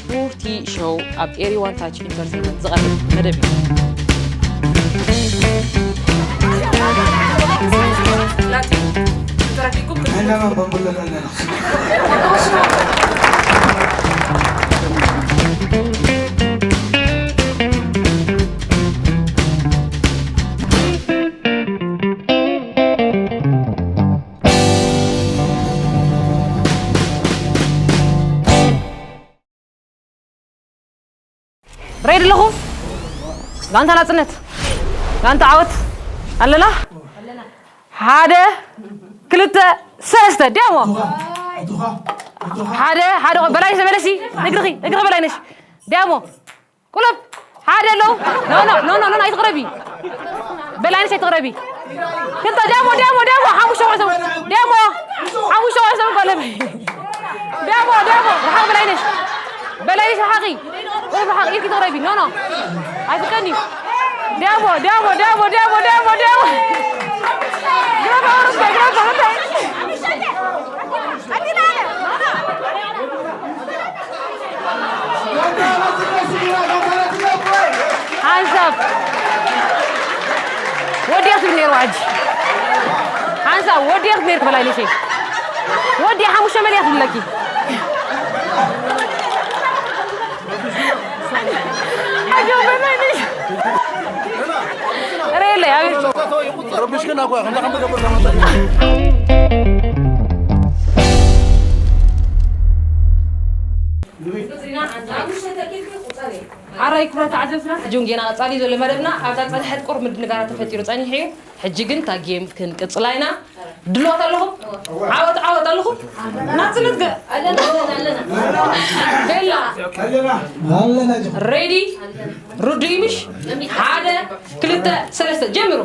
ፉርቲ ሾው ኣብ ኤሪ ዋን ታች ኢንተርቴይንመንት ዝቐርብ መደብ እዩ። ሬዲ ኣለኹም? ጋንታ ናጽነት፣ ጋንታ ዓወት ኣለና። ሓደ፣ ክልተ፣ ሰለስተ። ዲያሞ። ሓደ፣ ሓደ፣ በላይነሽ ተመለሲ። እግርኺ፣ እግርኺ በላይነሽ። ዲያሞ። ቁልፍ። ሓደ ኣለዉ። ኖ፣ ኖ፣ ኖ፣ ኖ፣ ኖ፣ ኣይትቕረቢ። በላይነሽ ኣይትቕረቢ። ክልተ፣ ዲያሞ፣ ዲያሞ፣ ዲያሞ፣ ሓሙሽተ ቆልዑ። ዲያሞ፣ ሓሙሽተ ቆልዑ በለበ። ዲያሞ፣ ዲያሞ፣ ርሓቕ በላይነሽ። በላይነሽ ርሓቒ። ቁልፍ ርሓቕ፣ ኢድኪ ትቕረቢ። ኖ፣ ኖ። ኣይፍቀድን እዩ። ዲያሞ፣ ዲያሞ፣ ዲያሞ፣ ዲያሞ፣ ዲያሞ፣ ዲያሞ። ግረባ፣ ግረባ፣ ግረባ። ሓንሳብ ወዲያ ትብል ነይሩ ሕጂ። ሓንሳብ ወዲያ ትብል ነይርኪ በላይነሸይ። ወዲያ ሓሙሽተ መሊኣ ትብለኪ። ሓጆ በላይነሽ። ሬለይ፣ ኣቤት። ረብሽክና እኮ፣ ከምዛ ከም ትገብር ተመልሰ። ኣራይ ክብረት ተዓዘብትና፣ ሕጂ እውን ጌና ቀጻሊ ዘሎ መደብና ኣብዛ ጸንሐት ቁሩብ ምድንጋራት ተፈጢሩ ጸኒሑ እዩ። ሕጂ ግን እታ ጌም ክንቅጽላ ኢና። ድልዋት ኣለኹም? ዓወት፣ ዓወት ኣለኹም? ናጽነት ገ-፣ ቤላ። ኣለና። ሬዲ? ርዱይ ምሽ? ሓደ፣ ክልተ፣ ሰለስተ፣ ጀምሩ።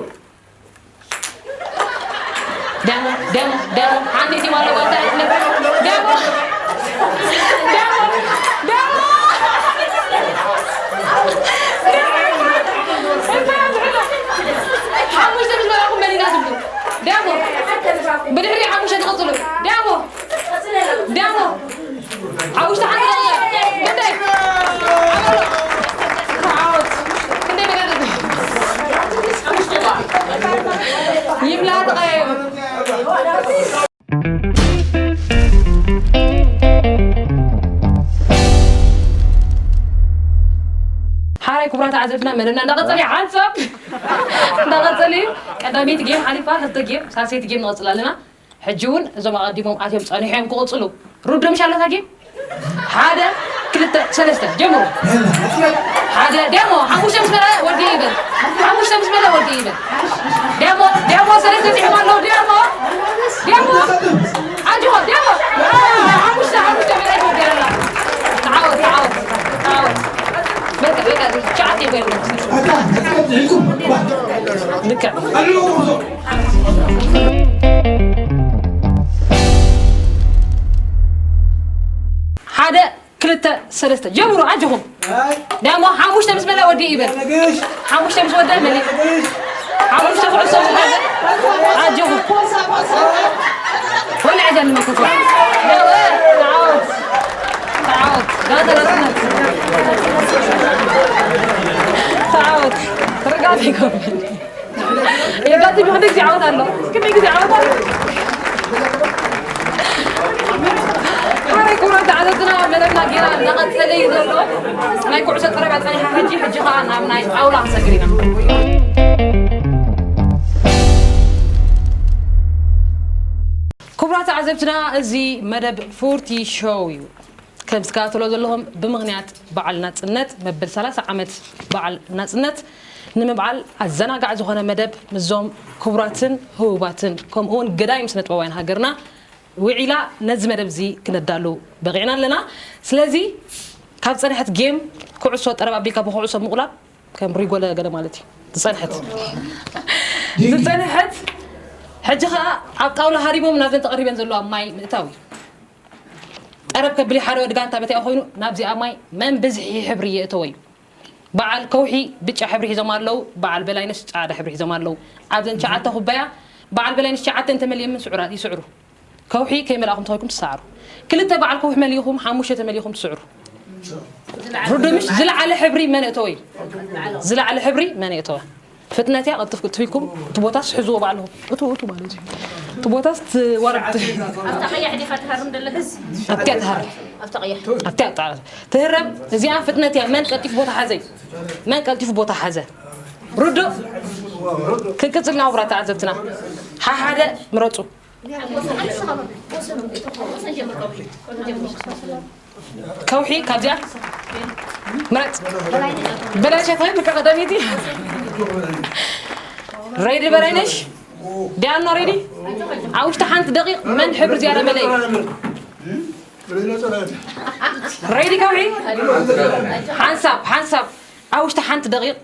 ደሞ፣ ደሞ፣ ደሞ፣ ሓንቲ ቲም ኣለዋ፣ እንታይ ዓይነት ነገር? ደሞ፣ ደሞ፣ ደሞ፣ ደሞ። ሓሙሽተ ምስ በላኹም መሊና ትብሉ። ደሞ፣ ብድሕሪ ሓሙሽተ ትቕጽሉ። ደሞ፣ ደሞ። ኣብ ውሽጢ ሓንቲ ደቂቕ። ክንደይ? ዓወት። ክንደይ ደቂቕ? ይብላ ተቐየሩ። ሓራይ ክቡራት ተዓዘብትና መደብና እንዳቐጸለ እዩ። ሓንሳብ እንዳቐጸለ እዩ። ቀዳመይቲ ጌም ሓሊፋ፣ ክልተ ጌም፣ ሳልሰይቲ ጌም ንቐጽል ኣለና። ሕጂ እውን እዞም ኣቐዲሞም ኣትዮም ጸኒሖም ክቕጽሉ። ሩድ ምሽ ኣለታ ጌም? ሓደ፣ ክልተ፣ ሰለስተ፣ ጀምሩ። ሓደ፣ ዴሞ፣ ሓሙሽተ ምስ መለ ወዲ ይበል። ሓሙሽተ ምስ መለ ወዲ ይበል። ዴሞ፣ ዴሞ፣ ሰለስተ በጺሖም ኣለዉ። ዴሞ፣ ዴሞ፣ ኣጆኻ፣ ዴሞ። ሓሙሽተ፣ ሓሙሽተ መለ ወዲ ኣላ። ተዓወት፣ ተዓወት፣ ተዓወት። በቃ፣ በቃ፣ ትሽዓተ ይበል። ልክዕ። ሓደ፣ ክልተ፣ ሰለስተ፣ ጀምሩ፣ ኣጆኹም። ዴሞ ሓሙሽተ ምስ መለ ወዲ ይበል። ሓሙሽተ ምስ ወደ መሊ። ሓሙሽተ ኩዕሶ ምስ መለ። ኣጆኹም። ወላ ዕዳ ንምልከቶ። ተዓወት። ተዓወት። ጋንታ ናጽነት። ተዓወት። ተረጋጊ ይኮን። የጋጥም ይኽእል ግዜ ዓወት ኣሎ። ክንደይ ግዜ ዓወት ኣሎ? ሓራይ ክቡራት ተዓዘብትና፣ መደብና ጌና እናቐጸለ እዩ ዘሎ። ናይ ኩዕሶ ጠረባ ጸኒሓ ሕጂ፣ ሕጂ ኸኣ ናብ ናይ ጣውላ ክንሰግር ኢና። ክቡራት ተዓዘብትና፣ እዚ መደብ ፉርቲ ሾው እዩ። ከም ትከታተሎ ዘለኹም፣ ብምኽንያት በዓል ናጽነት፣ መበል ሰላሳ ዓመት በዓል ናጽነት ንምብዓል ኣዘናጋዕ ዝኾነ መደብ ምስዞም ክቡራትን ህቡባትን ከምኡ እውን ገዳይም ስነጥበባውያን ሃገርና ውዒላ ነዚ መደብ እዚ ክነዳሉ በቒዕና ኣለና። ስለዚ ካብ ዝጸንሐት ጌም ኩዕሶ ጠረብ ኣቢልካ ብኩዕሶ ምቑላብ ከም ሪጎለ ገለ ማለት እዩ። ዝጸንሐት። ዝጸንሐት ሕጂ ኸኣ ኣብ ጣውላ ሃሪሞም ናብዘን ተቐሪበን ዘለዋ ማይ ምእታው እዩ። ጠረብ ከብል ሓደ ወዲ ጋንታ በቲኣ ኮይኑ ናብዚኣ ማይ መን ብዝሒ ሕብሪ የእተዎ እዩ። በዓል ከውሒ ብጫ ሕብሪ ሒዞም ኣለዉ። በዓል በላይነሽ ጻዕዳ ሕብሪ ሒዞም ኣለዉ። ኣብዘን ትሽዓተ ኩባያ በዓል በላይነሽ ትሽዓተ እንተመሊኦምን ስዑራት ይስዕሩ። ከውሒ ከይመላእኹም ተኾይኩም ትሰዓሩ። ክልተ በዓል ከውሒ መሊእኹም ሓሙሽተ ተመሊእኹም ትስዕሩ። ርዱምሽ ዝለዓለ ሕብሪ መን እተወ እዩ? ዝለዓለ ሕብሪ መን እተወ? ፍጥነት እያ፣ ቀልጥፍ ቀልጥፍ ኢልኩም እቲ ቦታስ ሕዝዎ ባዕልኹም። እቱ፣ እቱ ማለት እዩ። እቲ ቦታስ ትወርድ። ኣብታ ቀያሕ ዲኻ ትሃርም ዘለኽስ? ኣብቲያ ትሃርም። ኣብታ ቀያሕ። ኣብቲያ ጻዕዳ። ትህረም፣ እዚኣ ፍጥነት እያ። መን ቀልጢፍ ቦታ ሓዘ? መን ቀልጢፍ ቦታ ሓዘ? ርዱእ? ክንቅጽል ኢና ክቡራት ተዓዘብትና። ሓሓደ ምረጹ። ከውሒ ካብዚኣ ምረጽ። በላይነሽ ኣትኸይድ፣ በቃ ቀዳመይቲ። ሬዲ በላይነሽ? ዲያኖ ሬዲ? ኣብ ውሽጢ ሓንቲ ደቂቕ መን ሕብሪ ዝያዳ መለይ? ሬዲ ከውሒ? ሓንሳብ፣ ሓንሳብ። ኣብ ውሽጢ ሓንቲ ደቂቕ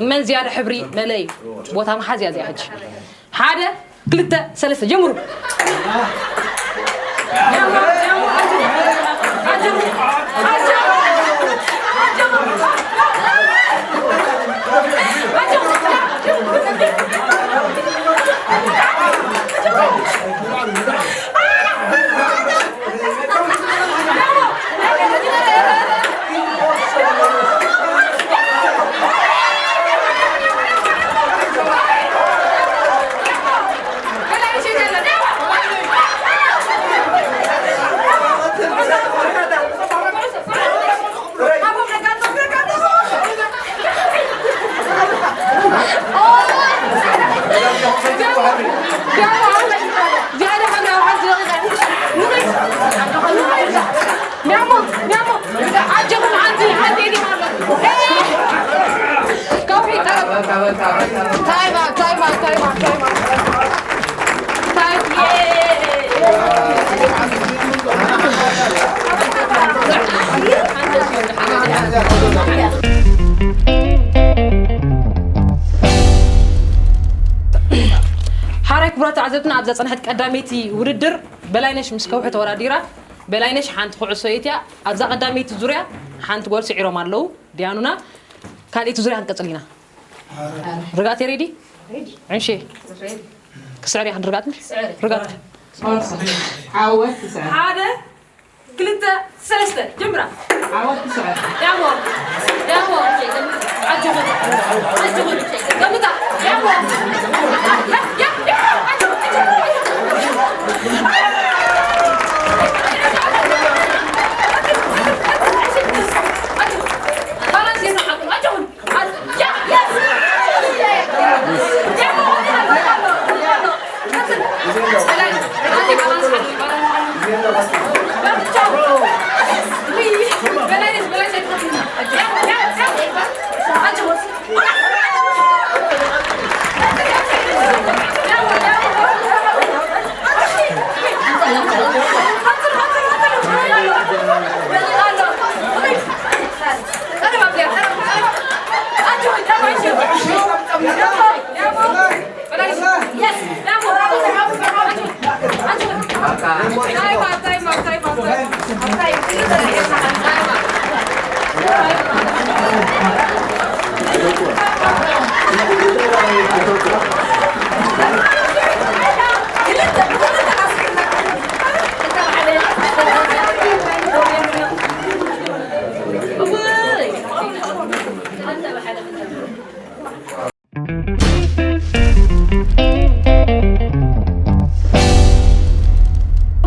መን ዝያዳ ሕብሪ መለይ? ቦታ ምሓዝ እያ እዚኣ ሕጂ። ሓደ፣ ክልተ፣ ሰለስተ፣ ጀምሩ። ሓራይ ክቡራት ተዓዘብትና፣ ኣብዛ ጸንሐት ቀዳመይቲ ውድድር በላይነሽ ምስ ከውሒ ተወዳዲራ። በላይነሽ ሓንቲ ኩዕሶ የትያ ኣብዛ ቀዳመይቲ ዙርያ ሓንቲ ጎል ስዒሮም ኣለዉ ዲያኑና። ካልኣይቲ ዙርያ ክንቀጽል ኢና። ርጋት ሬዲ? ዕንሼ። ክስዕር እያ ክንዲ ርጋት እንዲ? ርጋት። ዓወት ትስዕር። ሓደ፣ ክልተ፣ ሰለስተ፣ ጀምራ። ዓወት ትስዕር። ዳሞ፣ ዳሞ፣ ኣጆኹም፣ ኣጆኹም፣ ገምታ፣ ዳሞ። ባላንስ የስርሓኩም፣ ኣጆኹም።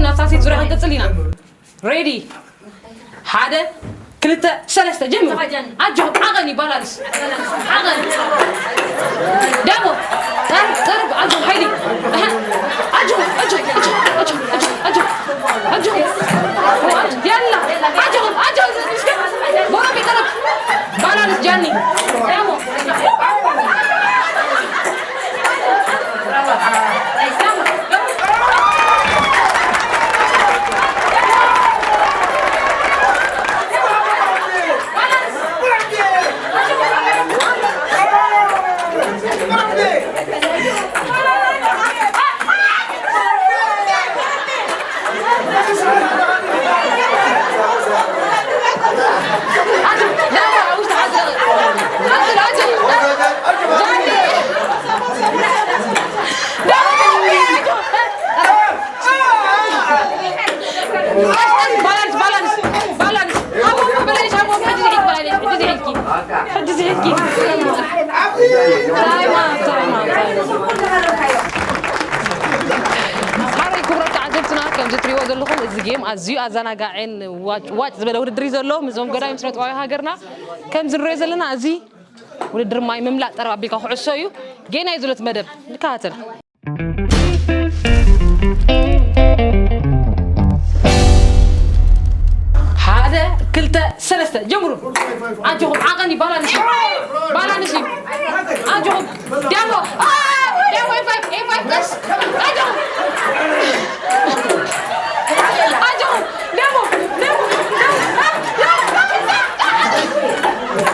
ናብ ሳልሰይቲ ዙርያ ክንቅጽል ኢና። ሬዲ? ሓደ፣ ክልተ፣ ሰለስተ፣ ጀምሩ። ኣጆኹም፣ ዓቐን እዩ ባላንስ። ዓቐን። ዳሞ፣ ጠርብ፣ ጠርብ፣ ኣጆኹም፣ ሓይሊ። ኣሃ። ኣጆኹም፣ ኣጆኹም፣ ኣጆኹም። ያላ፣ ኣጆኹም፣ ኣጆኹም፣ እስከ። ቦሮቢ፣ ጠርብ። ባላንስ፣ ጃኒ። ዳሞ። ሓራይ ክቡራት ተዓዘብትና፣ ከምዚ ትሪእዎ ዘለኹም እዚ ጌም ኣዝዩ ኣዘናጋዕን ዋጭ ዋጭ ዝበለ ውድድር እዩ ዘሎ። ምስዞም ገዳይም ስነ ጥበባዊ ሃገርና ከምዚ ንሪኦ ዘለና እዚ ውድድር ማይ ምምላእ ጠረብ ኣቢልካ ኩዕሶ እዩ። ጌና እዩ ዝሎት መደብ ንከታተል። ሓደ፣ ክልተ፣ ሰለስተ፣ ጀምሩ። ኣጆኹም፣ ዓቐኒ፣ ባላንስ፣ ባላንስ እዩ። ኣጆኹም፣ ዲያሞ፣ አ፣ ዲያሞ፣ ኤ ፋይቭ፣ ኤ ፋይቭ፣ ቀስ፣ ኣጆኹም፣ ኣጆኹም፣ ዲያሞ፣ ዲያሞ፣ ዲያሞ፣ አ፣ ዲያሞ፣ ዲያሞ፣ ዲያሞ።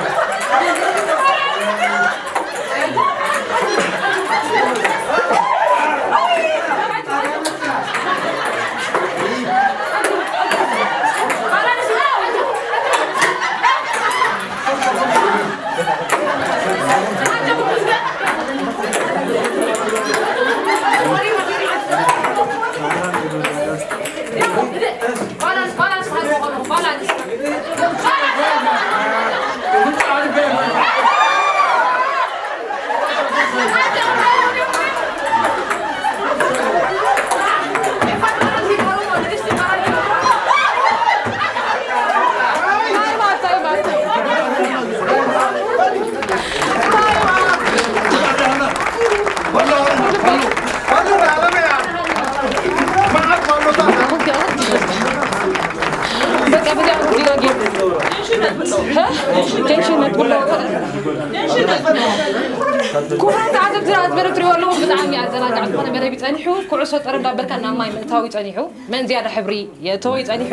ክቡራት ተዓዘብቲ፣ ዝነበረ ትሪእዎ ኣለኹም፣ ብጣዕሚ ኣዘናጋዕ ዝኾነ መደብ እዩ ጸኒሑ። ኩዕሶ ጠረብ እንዳበልካ ናብ ማይ ምእታው እዩ ጸኒሑ። መን ዝያዳ ሕብሪ የእተዎ እዩ ጸኒሑ።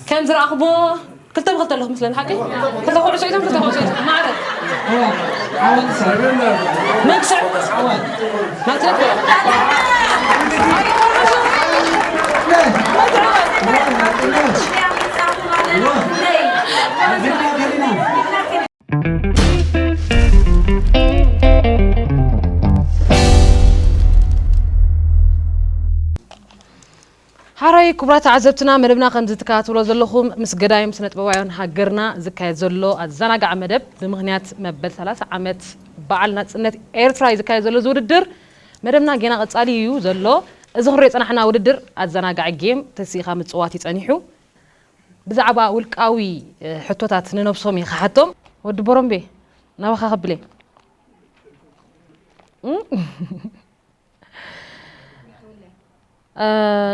ከም ዝረኣኹሞ ክልተ ብክልተ ኣለኹም ምስለን ሓቂ? ክልተ ኩዕሶ ኢቶም፣ ክልተ ኩዕሶ ኢቶም። ማዕረ። መግስዕ። ናትረት። ሓራይ ክቡራት ተዓዘብትና፣ መደብና ከምዚ ትከታተልዎ ዘለኹም ምስ ገዳይም ስነ ጥበባውያን ሃገርና ዝካየድ ዘሎ ኣዘናጋዒ መደብ ብምኽንያት መበል ሰላሳ ዓመት በዓል ናጽነት ኤርትራ እዩ ዝካየድ ዘሎ እዚ ውድድር። መደብና ጌና ቀጻሊ እዩ ዘሎ። እዚ ክንሪኦ ዝጸናሕና ውድድር ኣዘናጋዒ ጌም ተሲእኻ ምጽዋት እዩ ጸኒሑ። ብዛዕባ ውልቃዊ፣ እ፣ ሕቶታት ንነብሶም እየ ክሓቶም። ወዲ ቦሮምቤ፣ ናባኻ ከብለ። እም? እ፣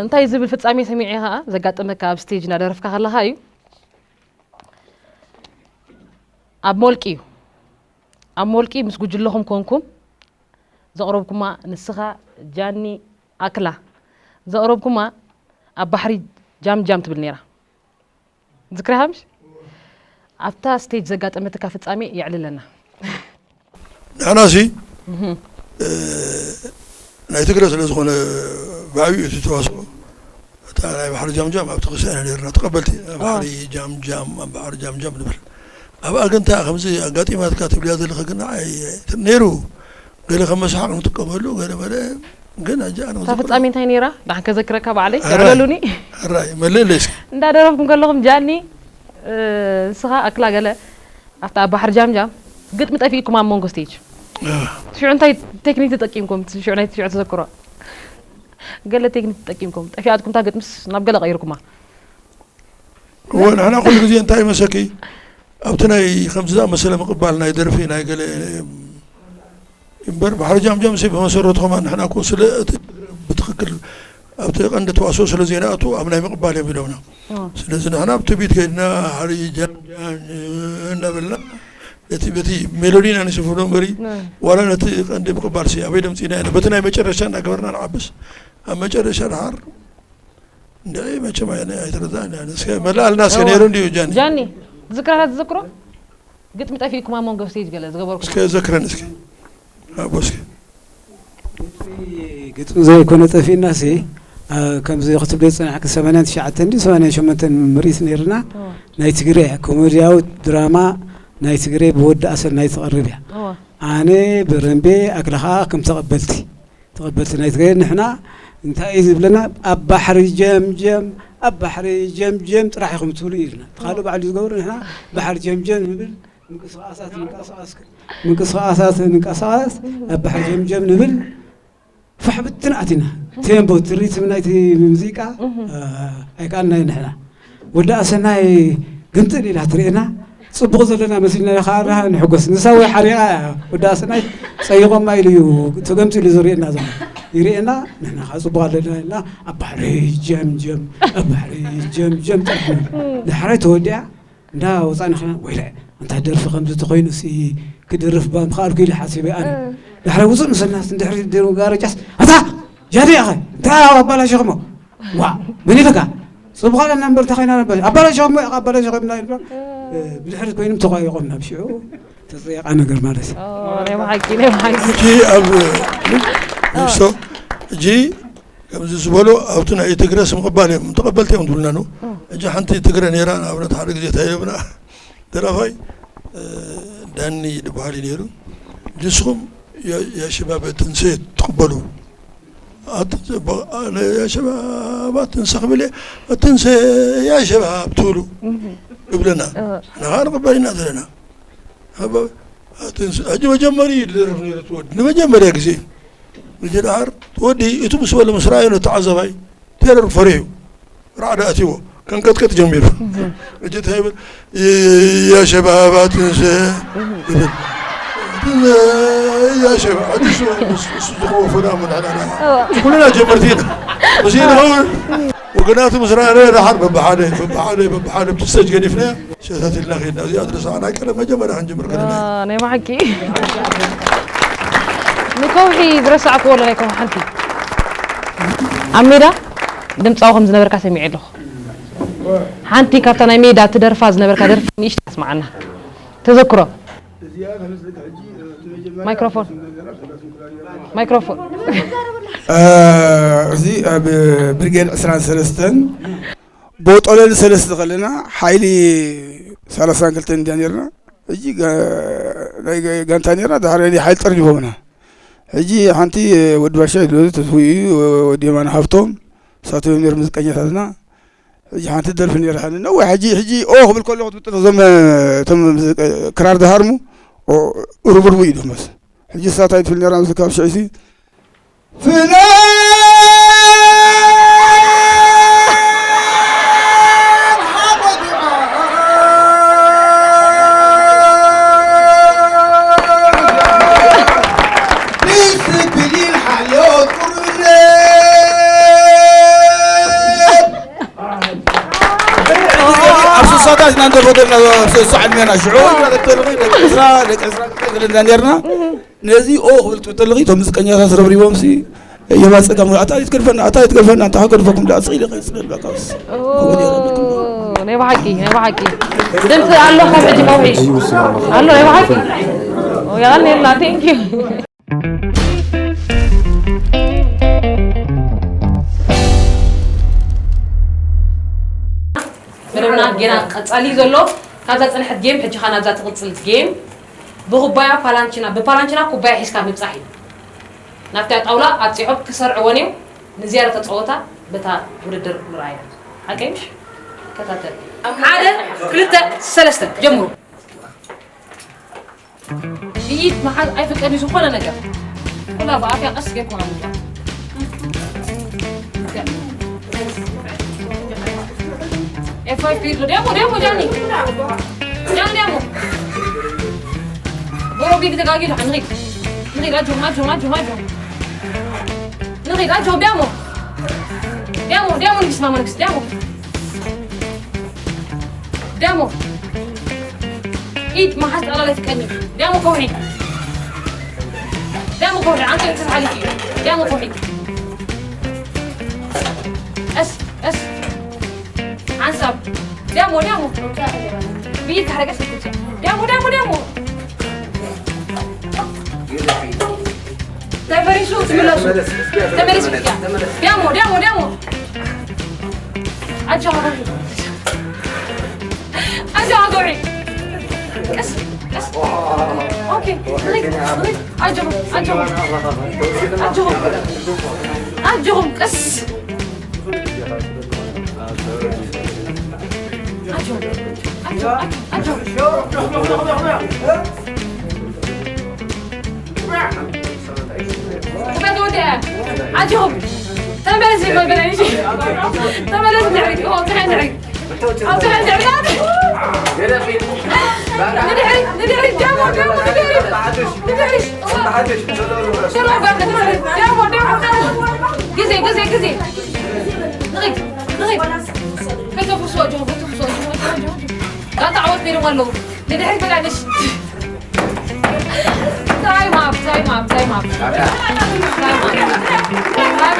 እንታይ ዝብል ፍጻሜ ሰሚዐ ኸኣ ዘጋጠመካ ኣብ ስቴጅ እናደረፍካ ከለኻ እዩ። ኣብ ሞልቂ እዩ። ኣብ ሞልቂ ምስ ጉጅለኹም ኮንኩም ዘቕረብኩማ ንስኻ ጃኒ ኣክላ ዘቕረብኩማ ኣብ ባሕሪ ጃምጃም ትብል ነይራ። ዝክሪ ሃምሽ ኣብታ ስቴጅ ዘጋጠመትካ ፍጻሜ የዕልለና። ንሕናሲ፣ እህ። እ፣ ናይ ትግረ ስለ ዝኾነ ብዓብዩ እቲ ተዋስኦ፣ እታ ናይ ባሕሪ ጃምጃም ኣብቲ ክሳኤና ነይርና ተቐበልቲ። ኣብ ባሕሪ ጃምጃም፣ ኣብ ባሕሪ ጃምጃም ንብል። ኣብኣ ግን እንታይ ከምዚ ኣጋጢማትካ ትብልያ ዘለኺ ግን ንዓይ ነይሩ። ገለ ከም መስሓቕ ንጥቀመሉ፣ ገለ መለ ግን ሕጂ ኣነ እታ ክዝክሮ ፍጻሜ እንታይ ነይራ? ደሓን ከዘክረካ ባዕለይ፣ ኣራይ፣ የዕለሉኒ። ኣራይ፣ መልእለይ እስኪ። እንዳደረፍኩም ከለኹም ጃኒ፣ እ፣ ንስኻ ኣክላ ገለ ኣብታ ኣብ ባሕሪ ጃምጃም ግጥሚ ጠፊእኩም ኣብ መንጎ ስቴጅ። እ። ሽዑ እንታይ ቴክኒክ ተጠቂምኩም? ሽዑ ናይ ሽዑ ተዘክሮ። ገለ ቴክኒክ ተጠቂምኩም። ጠፊኣትኩም እታ ግጥምስ ናብ ገለ ቀይርኩማ። እወ፣ ንሕና ኩሉ ግዜ እንታይ ይመሰኪ? ኣብቲ ናይ ከምዚ ዝኣመሰለ ምቕባል ናይ ደርፊ ናይ ገለ እምበር፣ ባሕሪ ጃምጃም ሲ ብመሰረቱ ከማን ንሕና እኮ ስለ እቲ ብትኽክል ኣብቲ ቀንዲ ተዋስኦ ስለ ዘይንኣቱ ኣብ ናይ ምቕባል እዮም ኢሎምና። እዎ። ስለዚ ንሕና ኣብ ትቢት ከይድና፣ ሓሪ ጃምጃም እናበልና፣ እቲ በቲ ሜሎዲና ንስፍሎ እምበሪ፣ ነ። ዋላ ነቲ ቀንዲ ምቕባል ሲ ኣበይ ደምፂና ኢና? በቲ ናይ መጨረሻ እናገበርና ንዓብስ፣ ኣብ መጨረሻ ድሓር እንድዒ መቸም ኣይ-፣ ኣይተረዳእን እያ። እስከ መልኣልና እስከ እዋ። ነይሩ እንድዩ ጃኒ። ጃኒ፣ ዝክራታት ትዝክሮ? ግጥሚ ጠፊእኩም ኣብ መንጎ ስቴጅ ገለ ዝገበርኩም? እስከ ዘክረን እስኪ። ኣቦ እስኪ። ግጥሚ ዘይኮነ ጠፊእና ሲ፣ አ፣ ከምዚ ክትብሎ ዝጸናሕኪ ሰማንያን ትሽዓተን ድዩ ሰማንያን ሸሞንተን ምርኢት ነይርና። እዋ። ናይ ትግሬ ኮሜድያዊ ድራማ ናይ ትግሬ ብወዲ ኣሰናይ ትቐርብ እያ። እዋ። ኣነ ብረምቤ ኣክለ ኸኣ ከም ተቐበልቲ። ተቐበልቲ ናይ ትግራይ ንሕና እንታይ እዩ ዝብለና? ኣብ ባሕሪ ጀምጀም፣ ኣብ ባሕሪ ጀምጀም ጥራሕ ኢኹም ትብሉ እዩ ኢልና። እቲ ካልእ ባዕሉ ዝገብሩ ንሕና ባሕሪ ጀምጀም ንብል፣ ምንቅስቓሳት ምንቅስቓስ ምንቅስቃሳት ንንቀሳቀስ፣ ኣብ ባሕሪ ጀምጀም ንብል፣ ፋሕ ብትን ኣቲና። ቴምቦ፣ እቲ ሪትም ናይቲ ሙዚቃ፣ እ፣ ኣይከኣልናዮ ንሕና። ወዲ ኣሰናይ ግምጥል ኢላ ትርእየና፣ ጽቡቕ ዘለና መሲልና ከኣ ንሕጎስ። ንሳ ወይ ሓሪቓ እያ፣ ወዲ ኣሰናይ ጸይቖማ ኢሉ እዩ ተገምጢሉ ዝርእየና ዘሎ። ይርእየና፣ ንሕና ከኣ ጽቡቕ ኣለና ኢልና ኣብ ባሕሪ ጀምጀም፣ ኣብ ባሕሪ ጀምጀም ጥራሕ ንብል። ዳሕራይ ተወዲኣ፣ እንዳ ወጻእና ኸና፣ "ወይለ፣ ኣንታ ደርፊ ከምዚ ተኾይኑሲ ክድርፍ እባ ምኸኣልኩ" ኢለ ሓሲበ ኣነ። እ። ዳሕራይ ውጹእ መሰልናስ፣ ንድሕሪት ደው ጋረጃስ፣ "ኣታ ጃዲ ኢኻ፣ እንታይ ኣባላሺኹሞ? ዋ፣ መን ኢልካ? ጽቡቕ ኣለና እምበር፣ እንታይ ኮይና ነበር? ኣባላሺኹሞ ኢኻ፣ ኣባላሺኹምና" ኢልና፣ እ። እ፣ ብድሕሪት ኮይኖም ተቋይቖምና፣ ብሽዑ ተጸየቓ ነገር ማለት እዩ። ኦ፣ ናይ ብሓቂ፣ ናይ ብሓቂ። ሕጂ ኣብ፣ እ። ንእሽቶ፣ ሕጂ ከምዚ ዝበሉ ኣብቲ ናይ ትግረ ስም ቅባል እዮም፣ ተቐበልቲ እዮም ዝብሉና ነው። እም። ሕጂ ሓንቲ ትግረ ነይራ፣ ንኣብነት ሓደ ግዜ እንታይ ይብላ፣ ደራፋይ፣ እ፣ ዳኒ ዝበሃል እዩ ነይሩ። ንስኹም የ-፣ የሽባብ ትንሴ ትቕበሉ። ኣት-፣ ብ-፣ ኣነ የሽባብ ትንሴ ክብል እየ፣ ትንሴ የሽባብ ትብሉ እም። ይብለና። እ። ንኻ ንቕበል ኢና ዘለና። ኣባ-፣ ኣትንስ-፣ ሕጂ መጀመሪ ይደርፍ ነይሩ እቲ ወዲ። ንመጀመርያ ግዜ። ሕጂ ደሓር እቲ ወዲ እቱ ምስ በለ ምስ ረኣዮ ነቲ ተዓዛባይ ቴረር ፈሪሑ። ራዕዲ ኣትይዎ። ከንቀጥቀጥ ጀሚሩ። እህ። ሕጂ እንታይ ይብል? "ያ ሸባብ ኣትንስ" እህ። ይብል። "ያ ሸባብ" ሕጂ እሱ፣ እሱ፣ እሱ ዝኸወፈና ምን ኣላና። እዋ። ኩልና ጀመርቲ ኢና። እዚ እዋ። ንኸውን ወገናቱ ምስ ረኣና ደሓር በብሓደ፣ በብሓደ፣ በብሓደ ብቲ ስቴጅ ገዲፍና ሸታት ኢልና ከይድና። እዚኣ ትረሳዕ ናይ ቀደም መጀመርያ ክንጅምር ከለና። አ፣ ናይ ብሓቂ። ንከውሒ ዝረሳዕክዎ ኣሎ ናይ ከውሒ ሓንቲ። ኣብ ሜዳ ድምጻዊ ከም ዝነበርካ ሰሚዐ ኣለኹ። ሓንቲ ካብታ ናይ ሜዳ ትደርፋ ዝነበርካ ደርፊ ንእሽቶ ኣስማዓና። ተዘክሮ። ማይክሮፎን። ማይክሮፎን። እ፣ እዚ ኣብ ብርጌድ ዕስራን ሰለስተን ቦጦለል ሰለስተ ከለና ሓይሊ ሰላሳን ክልተን እንዲያ ነርና። ሕጂ ጋ-፣ ናይ ጋ-፣ ጋንታ ነርና፣ ድሓር ናይ ሓይሊ ጠርኒፎምና። ሕጂ ሓንቲ ወዲ ባሻ ይብሉ፣ ተስፉ እዩ፣ ወዲ የማነ ሃብቶም፣ ንሳቶም እዮም ነይሮም ሙዚቀኛታትና። ሕጂ ሓንቲ ደርፊ ነይራ፣ ሓኒ ነዊሕ፣ ሕጂ፣ ሕጂ ኦ ክብል ከለኹ ትብጥል፣ እዞም፣ እቶም ክራር ዝሃርሙ፣ ኦ፣ ርብርቡ እዩ ደመስ። ሕጂ እሳ እንታይ ትብል ነይራ፣ ኣብዚ ካብ ሽዑ ሲ፣ ፍናን ሓጎድዓ፣ ዲስፕሊን ሓልዮት ቁርብነት። ኣብ ስሳታት ኢና እንደፈደና፣ ስሳ ዕድሜና ሽዑ፣ ደቂ ዕስራ፣ ደቂ ዕስራ ዘለና ነርና። ነዚ ኦ ክብል ትብል ተለኺ፣ እቶም ሙዚቀኛታት ረብሪቦም ሲ፣ የማን ጸጋም፣ "ኣታ ኣይትገድፈና፣ ኣታ ኣይትገድፈና፣ ኣንታ ሃገር ፈኩም ደኣ ስቕ ኢለ ከይስቕ ኢልካ ካብስ." ኦ፣ ከምኡ ነይሩ ኣለኩም። ናይ ብሓቂ፣ ናይ ብሓቂ። ድምፂ ኣሎ ካብ ሕጂ ከውሒ። ኣሎ፣ ናይ ብሓቂ። ኦ፣ የቐንየልና፣ thank you። መደብና ጌና ቀጻሊ እዩ ዘሎ። ካብዛ ጸንሐት ጌም፣ ሕጂ ኸኣ ናብዛ ትቕጽል ጌም። ብኹባያ ፓላንቺና፣ ብፓላንቺና ኩባያ ሒዝካ ምብጻሕ እዩ። ናብታ ጣውላ ኣብጺሖም ክሰርዕወን እዮም። ንዝያዳ ተጻወታ በታ ውድድር ምርኣያ። ሓቀይ ምሽ? ከታተል። ሓደ፣ ክልተ፣ ሰለስተ፣ ጀምሩ። ብኢድ ምሓዝ ኣይፍቀድን ዝኾነ ነገር። ኩላ ብኣፍያ ቀስ ጌርኩም ኣምጽዋ። ኤፍ ፋይቭ ፒሪድ። ዲያሞ፣ ዲያሞ፣ ጃኒ። ጃኒ፣ ዲያሞ። ቦሮቢ ተጋጊሉ፣ ንኺድ። ንኺድ፣ ኣጆኹም፣ ኣጆኹም፣ ኣጆኹም፣ ኣጆኹም። ንኺድ፣ ኣጆኹም፣ ዲያሞ። ዲያሞ፣ ዲያሞ፣ ንግስቲ፣ ማማ ንግስቲ፣ ዲያሞ። ዳሞ። ኢድ ምሓዝ ጠቕላላ ኣይፍቀድን እዩ። ዳሞ ከውሒ። ዳሞ ከውሒ። ዓንተ እንትን ሓሊፍ እዩ። ዳሞ ከውሒ። ቀስ፣ ቀስ። ሓንሳብ። ዳሞ፣ ዳሞ። ብኢድ ካሕረ ቀስ። ዳሞ፣ ዳሞ፣ ዳሞ። ተፈሪሱ ትምለሱ። ተመለስ። ዳሞ፣ ዳሞ፣ ዳሞ። ኣጆኻ ከውሒ። ኣጆኻ ከውሒ። ቀስ፣ ቀስ። ኦኬ። ኣጆኹም፣ ኣጆኹም። ኣጆኹም። ኣጆኹም፣ ቀስ። ኣጆኹም፣ ኣጆኹም፣ ኣጆኹም። ኣጆኹም። ተመለስ ይበል በላይ። ተመለስ ንድሕሪት። ኦ፣ ትሕን ንድሕሪት። ኣብ ትሕን ንድሕሪት። ንድሕሪት፣ ንድሕሪት። ጃሞ፣ ጃሞ፣ ንድሕሪት። ንድሕሪት። ሸሎ ጓል ንድሕሪት። ጃሞ፣ ጃሞ፣ ጃሞ። ግዜ፣ ግዜ፣ ግዜ። ንኺድ፣ ንኺድ። ከይተፍርሱ ኣጆኹም፣ ከይተፍርሱ ኣጆኹም፣ ኣጆኹም፣ ኣጆኹም። ጋንታ ዓወት ነይሮም ኣለዉ። ንድሕሪት በላይ ንሽ። ታይም ኣፕ፣ ታይም ኣፕ፣ ታይም ኣፕ። ታይም ኣፕ። ታይም ኣፕ።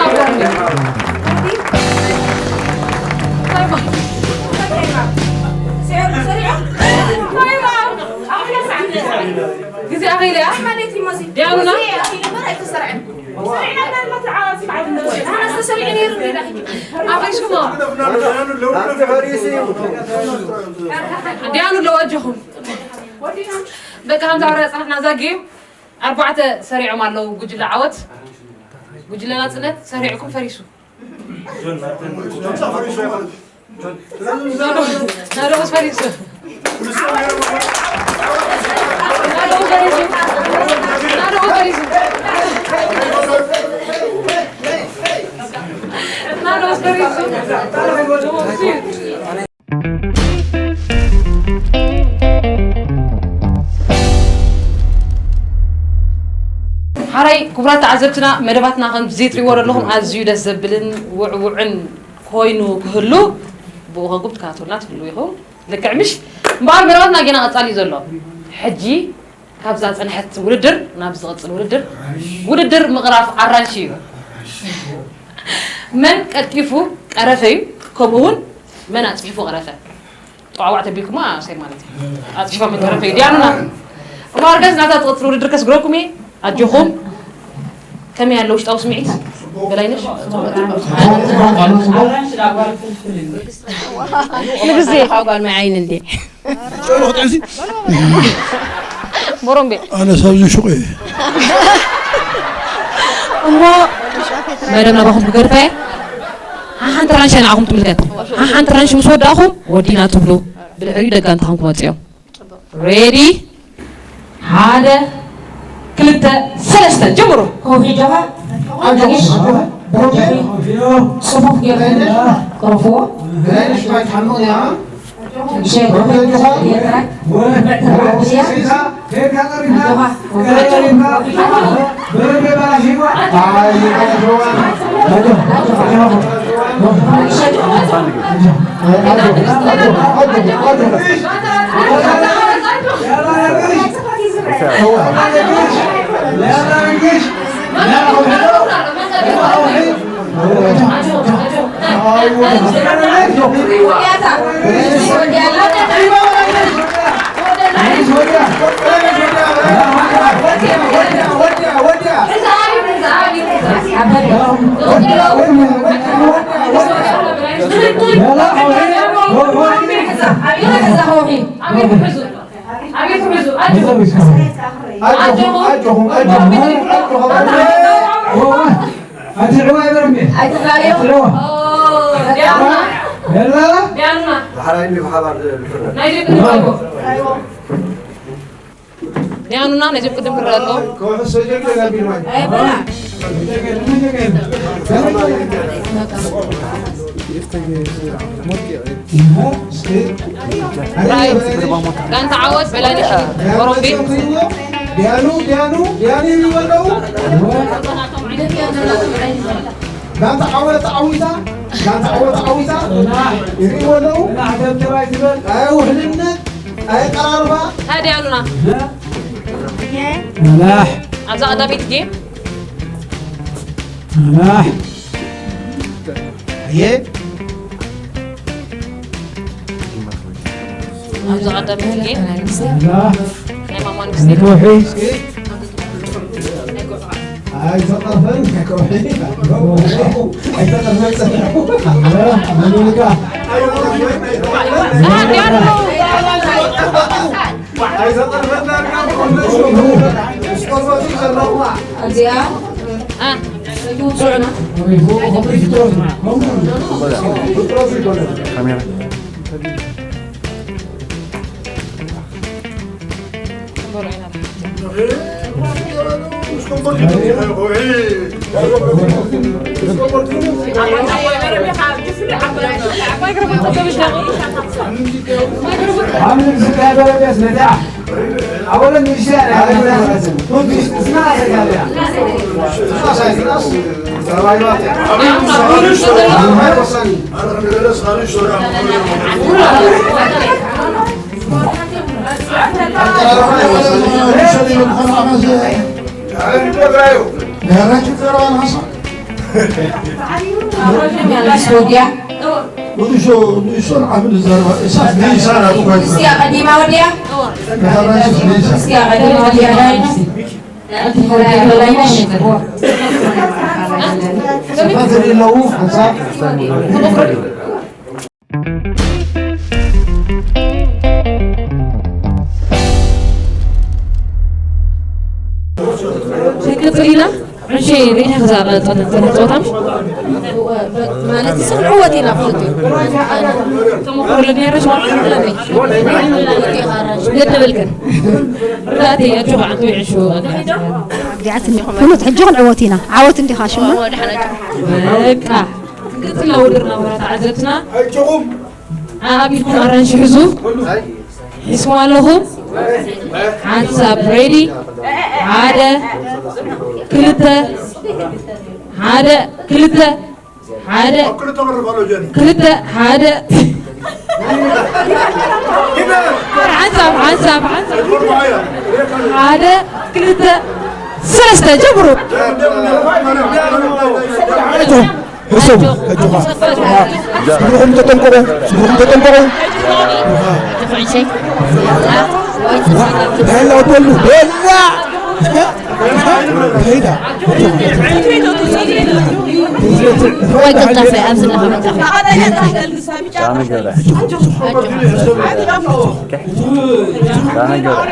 ታይም ኣፕ። ግዜ ኣኺሉ እያ። ዲያኑና? ኣኺልኩሞ። ዲያኑ ኣለዎ ኣጆኹም። በቃ፣ ከምዛ ወረ ጽናሕና እዛ ጌም ኣርባዕተ ሰሪዖም ኣለዉ። ጉጅለ ዓወት፣ ጉጅለ ናጽነት ሰሪዕኩም ፈሪሱ። ናዶስ ፈሪሱ። ናዶስ ፈሪሱ። ናዶስ ፈሪሱ። ናዶስ ፈሪሱ። ሓራይ ክቡራት ተዓዘብትና፣ መደባትና ከምዚ ትሪእዎ ዘለኹም ኣዝዩ ደስ ዘብልን ውዕውዕን ኮይኑ ክህሉ፣ ብኡ ከንኩም ትከታተሉና ትህልዉ ኢኹም። ልክዕ ምሽ? እምበኣር መደባትና ጌና ቀጻሊ እዩ ዘሎ። ሕጂ ካብዛ ጸንሐት ውድድር ናብ ዝቐጽል ውድድር፣ ውድድር ምቕራፍ ኣራንሺ እዩ። መን ቀልጢፉ ቀረፈ እዩ፣ ከምኡ እውን መን ኣጽሒፉ ቀረፈ። ጠዋዕዋዕ ተቢልኩማ፣ ኣሰይ ማለት እዩ። ኣጽሒፋ መን ቀረፈ እዩ። ዲያኑና። እሞ ኣርጋዝ ናታ ትቐጽል ውድድር ከስግረኩም እየ። ኣጆኹም። ከመይ ኣሎ ውሽጣዊ ስምዒት? በላይነሽ? ንግዜ። ጓል ማይ ዓይኒ እንዴ? ጨሎ ክትዕሲ? ቦሮምቤ። ኣነ ሳብዚ ሹቕ እየ። እሞ መደብ ናባኹም ክገድፋ እየ። ሓሓንቲ ራንሽ ንዓኹም ትምልከት። ሓሓንቲ ራንሽ ምስ ወዳእኹም ወዲና ትብሉ። ብድሕሪኡ ደጋንታኹም ክመጽኡ እዮም። ሬዲ? ሓደ፣ ክልተ፣ ሰለስተ፣ ጀምሩ። ከውሒ ጆሃ፣ ኣጆኹም፣ ኣጆኹም። ጽፉፍ ጌርኩም ቅረፍዎ። ሸ-፣ ጌርካ፣ ኣጆኻ፣ ዲያኑና ነዚ ቅድም ክረአ ኣለዎ። ራይት። ጋንታ ዓወት በላይነሽ ኦሮምቤ። ዲያኑ፣ ዲያኑ፣ ዲያኑ ይብሉ ኣለዉ። ጋንታ ዓወት ተዓዊታ፣ ጋንታ ዓወት ተዓዊታ ይብሉ ኣለዉ። ኣይ ውሕልነት፣ ኣይ ቀራርባ። ሃ ዲያኑና። መላሕ። ኣብዛ ቀዳመይቲ ጌም። መላሕ። ኣየ። ኣብዚ ቀዳመይቲ ጌም ናይ ማማ ንግስቲ። ኣይተቐርፈን ከከውሒ። ኣይተቐርፈን ጸኒሑ። እዚኣ ወዲያ ንእሽቶ ንእሽቶ ንዓቢ ንዛረባ እሳት ንእሳት ኣትኳ እስያ ቀዲማ ወዲያ። እስያ ቀዲማ ወዲያ። ዳይነሽ። ዳይነሽ። ጽፈት ዘለዉ ሓንሳብ ክንቅጽል ኢና። ዕንሸይ ሪኢኻ ክዛረብ ጸንሕ ጸንሕ ጸወታ ማለት ስንዕወት ኢና ክልቲኡ። ተሞክሮ ለኒ ረሽ ገደበልክን ርዳእተይ ኣጆኻ ዓንተወይ ዕሹ። ኩሉት ሕጂ ክንዕወት ኢና። ዓወት እንዲኻ ሽሙ። በቃ ክንቅጽል ኢና ውድድርና። ወራ ተዓዘብትና ኣቢልኩም ኣራንሺ ሕዙ። ሒዝኩም ኣለኹም። ሓንሳብ ሬዲ። ሓደ፣ ክልተ፣ ሓደ፣ ክልተ፣ ሓደ፣ ክልተ፣ ሓደ። ሓንሳብ፣ ሓንሳብ፣ ሓንሳብ። ሓደ፣ ክልተ፣ ሰለስተ፣ ጀምሩ። ሕሰቡ፣ ሕጅኻ። ስድርኹም ተጠንቀቑ፣ ስድርኹም ተጠንቀቑ። ዋ፣ ቤላ በሉ፣ ቤላ። ከይዳ። ወይ ቅልጣፈ፣ ኣብዚ ኣለኻ መጣ። ዳነ ገብረ። ዳነ ገብረ።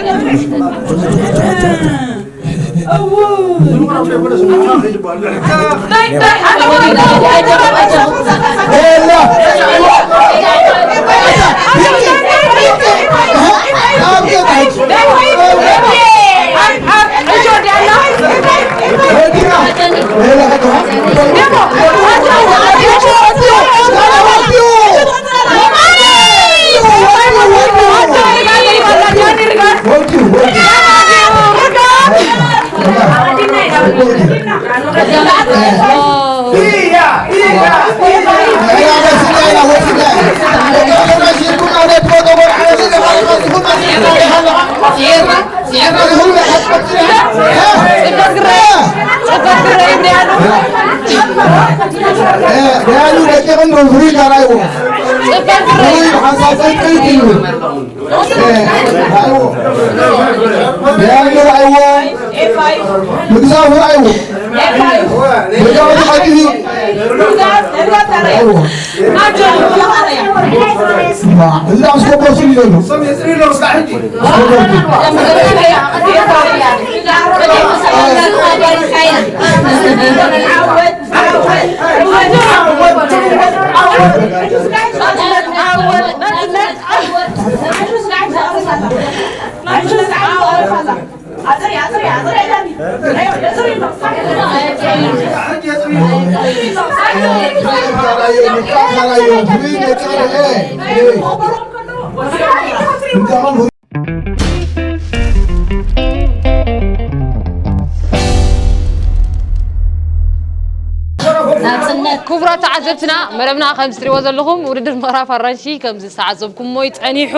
ክቡራት ተዓዘብትና፣ መደብና ከምዚ ትሪእዎ ዘለኹም ውድድር ምቕራፍ ኣራንሺ ከምዚ ዝተዓዘብኩሞ እዩ ጸኒሑ።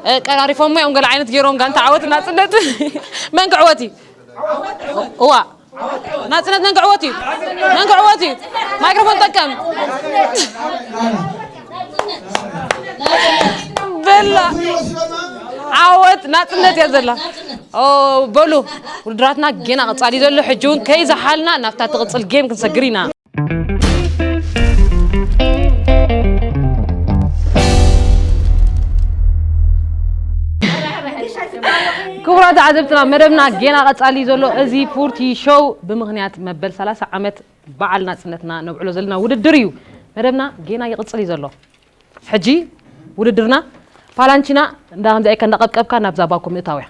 እ፣ ቀራሪፎሞ እዮም ገለ ዓይነት ገይሮም ጋንታ ዓወት ናጽነት። መን ክዕወት እዩ? እዋ። ናጽነት መን ክዕወት እዩ? መን ክዕወት እዩ? ማይክሮፎን ጠቀም። በላ። ዓወት ናጽነት እያ ዘላ። ኦ፣ በሉ። ውድድራትና ጌና ቀጻሊ ዘሎ፣ ሕጂ እውን ከይዘሓልና ናብታ ትቕጽል ጌም ክንሰግር ኢና። ክቡራት ተዓዘብትና፣ መደብና ጌና ቀጻሊ እዩ ዘሎ። እዚ ፉርቲ ሾው ብምኽንያት መበል ሰላሳ ዓመት በዓል ናጽነትና ነብዕሎ ዘለና ውድድር እዩ። መደብና ጌና ይቕጽል እዩ ዘሎ። ሕጂ ውድድርና ፓላንቺና እንዳ ከምዚ ኣይከ እንዳቐብቀብካ ናብዛ ባኮ ምእታው እያ።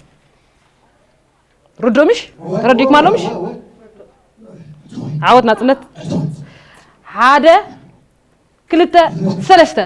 ርዶ ምሽ? ተረዲእኩም ኣሎ ምሽ? ዓወት ናጽነት። ሓደ፣ ክልተ፣ ሰለስተ።